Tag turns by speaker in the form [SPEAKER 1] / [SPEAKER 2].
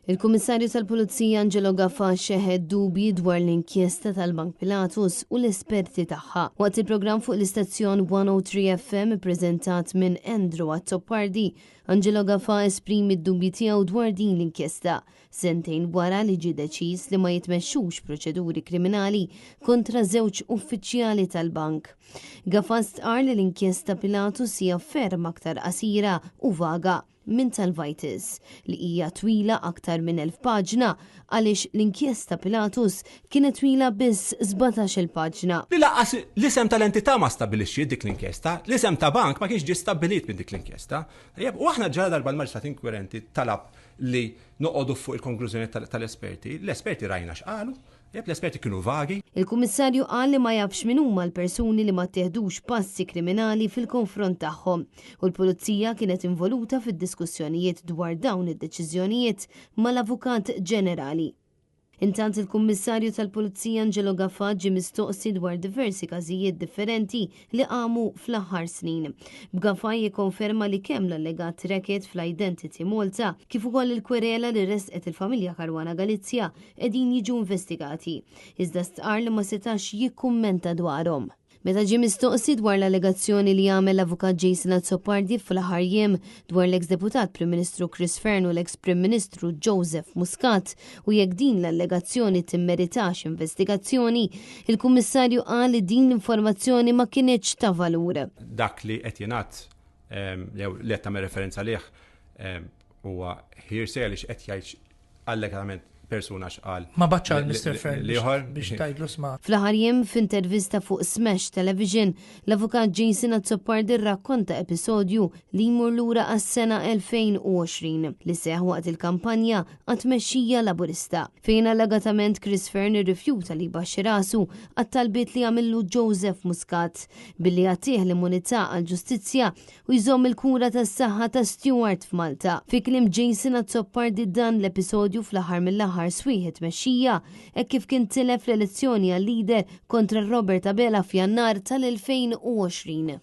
[SPEAKER 1] Il-Kummissarju tal-Pulizija Angelo Gafà xeħet dubji dwar l-inkjesta tal-Bank Pilatus u l-esperti tagħha. Waqt il-programm fuq l-istazzjon 103 FM ippreżentat minn Andrew Azzopardi, Angelo Gafà esprimi d-dubji tiegħu dwar din l-inkjesta, sentejn wara li ġie deċiż li ma jitmexxux proċeduri kriminali kontra żewġ uffiċjali tal-bank. Gafà stqarr li l-inkjesta Pilatus hija ferm aktar qasira u vaga minn tal-Vitis, li hija twila aktar minn 1,000 paġna għaliex l-inkjesta Pilatus kienet twila biss 17-il paġna.
[SPEAKER 2] Li lanqas l-isem tal-entità ma stabbilixxiet dik l-inkjesta, l-isem ta' bank ma kienx ġie stabbilit minn dik l-inkjesta. Tajjeb, u aħna ġara darba l-Maġistrat Inkwirenti talab li noqogħdu fuq il-konklużjonijiet tal-esperti, l-esperti rajna x'qalu, Jekk l-esperti kienu vagi.
[SPEAKER 1] Il-Kummissarju qal li ma jafx min huma l-persuni li ma ttieħdux passi kriminali fil-konfront tagħhom u l-Pulizija kienet involuta fid-diskussjonijiet dwar dawn id-deċiżjonijiet mal-Avukat Ġenerali. Intant il-Kummissarju tal-Pulizija Angelo Gafà ġie mistoqsi dwar diversi każijiet differenti li qamu fl-aħħar snin. B'Gafà jikkonferma li kemm l-allegat racket fl-Identity Malta kif ukoll il-kwerela li ressqet il-familja Caruana Galizia qegħdin jiġu investigati, iżda stqarr li ma setax jikkummenta dwarhom. Meta ġie mistoqsi dwar l-allegazzjoni li għamel l-Avukat Jason Azzopardi fl-aħħar jiem dwar l-eks Deputat Prim Ministru Chris Fearne u l-eks Prim Ministru Joseph Muscat u jekk din l-allegazzjoni timmeritax investigazzjoni, il-Kummissarju qal li din l-informazzjoni ma kinitx ta' valur.
[SPEAKER 2] Dak li qed jingħad jew li qed tagħmel referenza għalih huwa hearsay għaliex qed jgħid allegatament persuna x'qal.
[SPEAKER 3] Ma batx għal Mr. Fearne biex tgħidlu sma'.
[SPEAKER 1] Fl-aħħar jiem f'intervista fuq Smash Television, l-Avukat Jason Azzopardi rrakkonta episodju li jmur lura għas-sena 2020 li seħħ waqt il-kampanja għat-tmexxija Laburista, fejn allegatament Chris Fearne irrifjuta li jbaxxi rasu għat-talbiet li għamillu Joseph Muscat billi jagħtih l-immunità għall-ġustizzja u jżomm il-kura tas-saħħa ta' Steward f'Malta. Fi kliem Jason Azzopardi dan l-episodju fl-aħħar mill-aħħar swieħ it-tmexxija hekk kif kien tilef l-elezzjoni għal-leader kontra Robert Abela f'Jannar tal-2020.